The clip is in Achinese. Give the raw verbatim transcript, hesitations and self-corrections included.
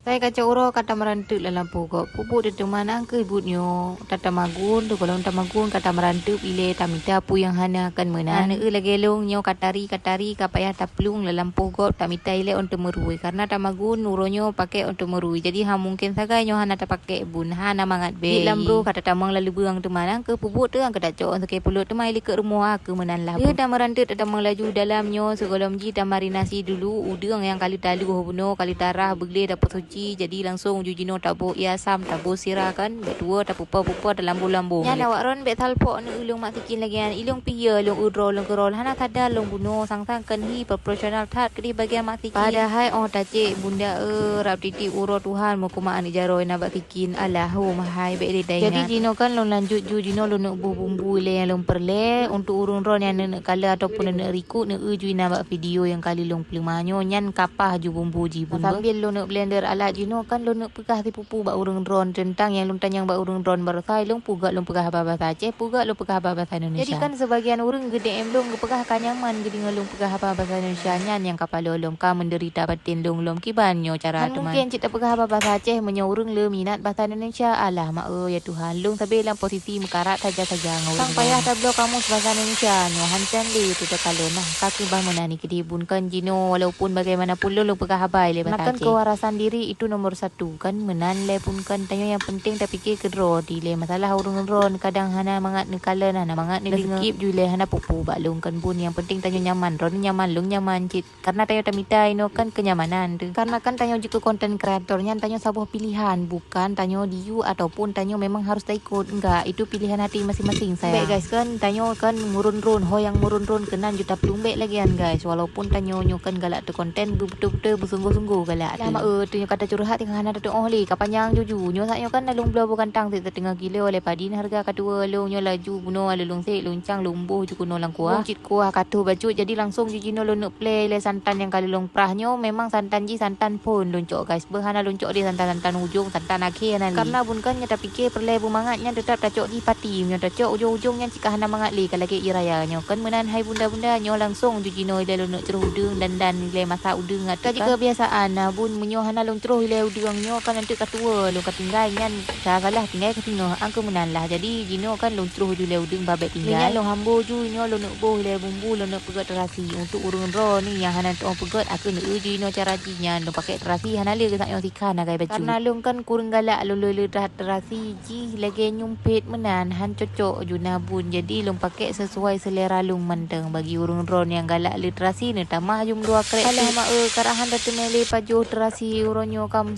Sai kacok uroe ka tameuranteuk lam lampôh gob. Pupuk teuteuma nang keuh buet nyoe. Tatamagun, teugohlom tamagun ka tameuranteuk ilée tamita peue nyang hana kan meunan. Aneuk lagée lôn nyoe katari, katari ka payah taplueng lam lampôh gob tamita ilée ôn teumeurui. Karna tamagun uroe nyoe pakék ôn teumeurui. Jadi ha mungken sagai nyoe hana tapakék bun, hana mangat bée. Di lam broh ka tatamong lam leubeueng teuma nang keuh pupuk teuang keu tacok ôn sakée pulot teuma ilikot rumoh a keu meunan lah. Lheueh tameuranteuk tatamong laju dalam nyoe sigohlom jih tamarinasi dulu udeueng nyang ka lheueh taluh bunoe ka lheueh tarah beugleh tapeusuci, jadi langsong uju jinoe taboh ie asam, taboh sira kan, bék tuwoe tapeupo-pupo talambo-lambo. Nyan awak ron bék salpok neu ulông mak sikin lagée nyan, ilông pih ie lông eudroe lông keurol, hana sadar lông bunoe, sang-sang kan hi profesional that keudeh bagian mak sikin. Padahai oh tacek bunda e, rab titik uroe Tuhan meukumat aneuk jaroe na bak sikin, Allahumma hai bék lé taingat. Jadi jinoe kan lông lanjut ju jinoe lông neuk boh bumbu ilée nyang lông peureulée untuk ureuëng droe nyang neuk kala ataupun neuk rikuk neuk eu ju ina bak video nyang kali lông peuleuma nyoe nyan kapah ju bumbu jih bun. Sambil lông neuk blender alat jinoe kan lông neuk peugah sipupu bak ureuëng droe teuntang nyang lông tanyong bak ureuëng droe barosa lông peugah lông peugah haba basa Aceh, peugah lông peugah haba basa Indonesia. Jadi kan sebagian ureuëng geude em lông geupeugah ka nyaman geudeungoe lông peugah haba basa Indonesia nyan nyang kapalo lông ka menderita batin lông lom kiban nyoe cara teuma. Mungken cit tapeugah haba basa Aceh meunyoe ureuëng le minat basa Indonesia. Alah ma e ya Tuhan, lông sabe lam posisi meukarat saja-saja ngon ureuëng. Sang payah tabloe kamus basa Indonesia nyoe han can lé teuka lôn nah ka keubah meunan ni keudeh bun kan jinoe walaupun bagaimanapun lôn lông peugah haba ilée basa Aceh. Kewarasan diri itu nomor satu kan meunan lé bun kan tanyoe nyang penting tapike keudroe di lé masalah ureuëng droe kadang hana mangat neukala hana mangat neudeungoe. Skip ju lé hana pupu bak lông kan bun nyang penting tanyoe nyaman droe nyaman lông nyaman cit. Karena tanyoe tamita inoe kan kenyamanan tu. Karena kan tanyoe jeuet keu konten kreator nyan tanyoe saboh pilihan, bukan tanyoe diyue ataupun tanyoe memang harus taikot. Enggak, itu pilihan hati masing-masing sayang. Baik guys kan tanyoe kan meuron-ron ho nyang meuron-ron keunan juta plumbek lagi kan guys. Walaupun tanyoe nyoe kan galak teu konten beutôi-beutôi beusungguh-sungguh galak tu. Lama e tanyoe kata curhat tengah hana tatuoh lé ka panjang juju. Nyoe saat nyoe kan lalong bloe bukantang sit teungoh kilo oleh padin harga ka dua lông nyoe laju bunoe alulung sit luncang lumbuh ju kunoe lam kuah. Kuah ka toh bacut jadi langsong jijinoe lôn neuk play lé santan nyang ka lôn prah nyoe memang santan jih santan phon lôn cok guys. Beuh hana lôn cok deh santan-santan ujong santan akhé hana lé. Karena bun kan nyoe tapike peureulée beumangat nyan teutap tacok jih pati nyoe tacok ujong-ujong nyan cit ka hana mangat lé ka lagée ie raya nyoe kan meunan hai bunda-bunda nyoe langsong jijinoe ilée lôn neuk cruh udeueng dandan ilée masak udeueng ngat ka jikebiasaan na bun meunyoe hana lôn cruh ilée udeueng nyoe kan anteuk ka tuwoe lôn ka tinggai nyan. Salah-salah tinggai ka singoh, angkeu meunan lah. Jadi jinoe kan lôn cruh ju lé udeueng babet tinggai. Nyan lôn hambo ju nyoe lôn neuk boh lé bumbu lôn neuk peugét terasi. Untuk ureuëng droe ni nyang hana teuoh peugét, akhé neuk eu ju inoe cara jih nyan lôn pakai terasi hana lé geusak nyoe sikhan agai bacut. Karena lôn kan kureueng galak lôn lé-lé that terasi jih lagée nyumpet meunan han cocok ju na bun. Jadi lôn pakai sesuai selera lôn mantong. Bagi ureuëng droe nyang galak lé terasi neutamah ju meudua krek. Alah ma e, karahan tateumé lé pajoh terasi uroe nyoe kam